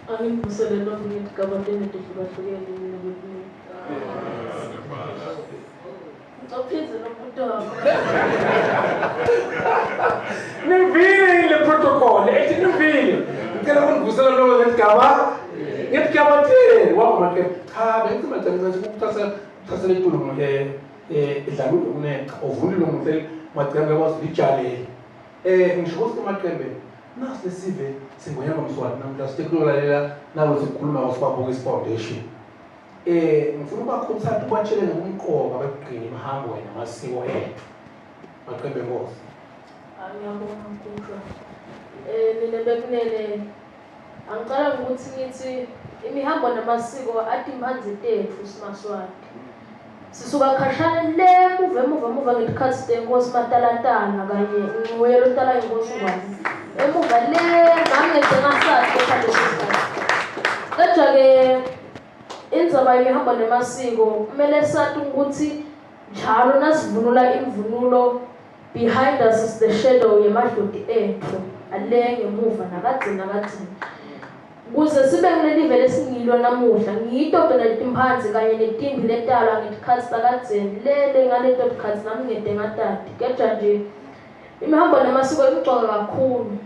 Angivusele ntombi ngetigaba tenu tehlukahlukene nina bekunene. Ngicophize lo mbuto wakho. Nivile le protocol ethi nivile. Ngicela ukungivusela lowo ngesigaba ngesigaba 10 wakho maqe cha bengithi maqe ngithi ukuthasela ukuthasela itulo eh eh idlalule kunecha ovulile umuhle maqembe kwazi lijalele eh ngisho ukuthi maqembe nasi lesive singonyama mswati namhla sithe kuyolalela nalo sikhuluma ngosibabukisi foundation Eh ngifuna ubakhuthaza ubatshele ngokumqoka bekugcina imihambo namasiko ethu. Maqembe Nkosi. Ngiyabonga Mkhumshwa. Eh mina bekunene angiqala ngokuthi ngithi imihambo namasiko atimphandze tethu simaSwati. Sisuka khashana le emuva emuva emuva ngetikhatsi tenkosi Matalatala kanye nguye lotala inkosi Ngwane. Emuva le nami ngeke ngasazi kepha leso sikhathi. Kodwa-ke indzaba yemihambo nemasiko kumele sati ukuthi njalo nasivunula imvunulo behind us is the shadow yemadloti ethu ale ngemuva nakagcina kagcina Kuze sibe kuleli vele esingilo namuhla, ngito phela letimphandze kanye netimbi letalwa ngetikhatsi takadzeni, lele ngaleto tikhatsi nami ngete ngatati. Kepha nje imihambo nemasiko imcoka kakhulu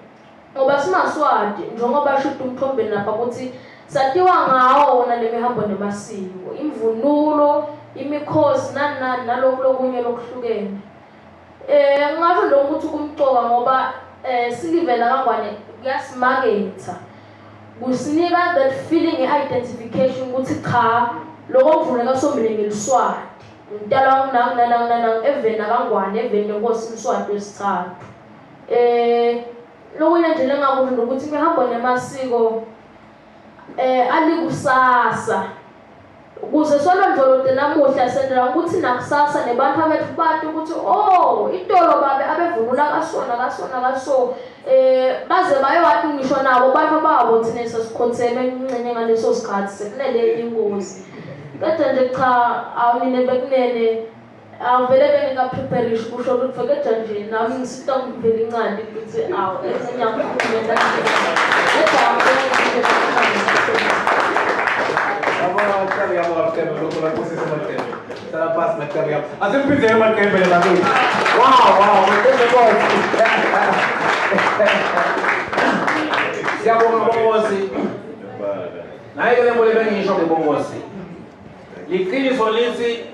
ngoba simaSwati njengoba asho uMthombeni lapha ukuthi satiwa ngawo wona le mihambo nemasiko, imvunulo, imikhosi nani nani naloku lokunye lokuhlukene. Eh ngingasho lokho ukuthi kumcoka ngoba eh silive la kaNgwane kuyasimaketha. Kusinika that feeling ye-identification ukuthi cha lokho kuvuleka sombili ngeliswati. Ngitalwa nginangu nanangu nanangu eveni lakaNgwane eveni lenkosi Mswati wesithathu. Eh lokunye nje lengakusho ukuthi imihambo nemasiko eh alikusasa ukuze solondolote namuhla senzela ukuthi nakusasa nebantu abethu bati ukuthi oh itolo babe abevunula kasona kasona kaso eh baze bayowathi ngisho nabo bantu babo thina sesikhotheme inxenye ngaleso sikhathi sekunele ingozi kodwa nje cha awunine bekunene awuvele bengikapreparishi kusho ukuthi kodwa nje nami ngisita ngivele incandi ukuthi awu engiyakhuluma Asimphindele maqembe lakithi. Wow, wow, maqembe nkosi. Siyabonga bonkosi. Naye ke le bengisho ke bonkosi. Liqiniso lithi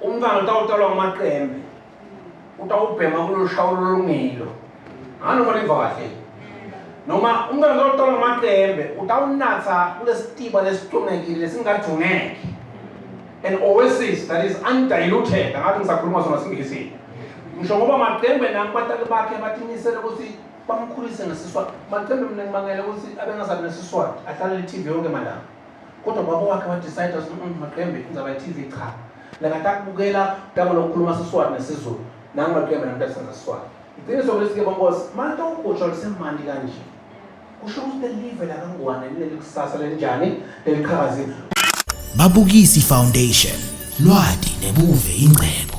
umntwana utawutalwa ngamaqembe utawubhema kuloshawulo olungilo nganoma liva kahle noma umntwana utawutalwa ngamaqembe utawunatha kulesitiba lesicungekile lesingadungeki an oasis that is undiluted angathi ngisakhuluma sona singisini ngisho ngoba maqembe nangu batali bakhe batimisele ukuthi bamkhulise ngesiswati maqembe mina ngimangele ukuthi abengasabi nesiswati ahlalele i-tv yonke malanga kodwa baba wakhe wadecide ukuthi mm, maqembe indzaba ye-tv cha lekatakubukela tama lokukhuluma siswati nesizulu nangu maqembe namntu siswati iqiniso kulesi-ke bonkosi manje ugutsha lusemandi kanje kusho ukuthi lelive lakangwane lileli kusasa lelinjani leliqhakazile Babukisi Foundation lwati nebuve ingcebo.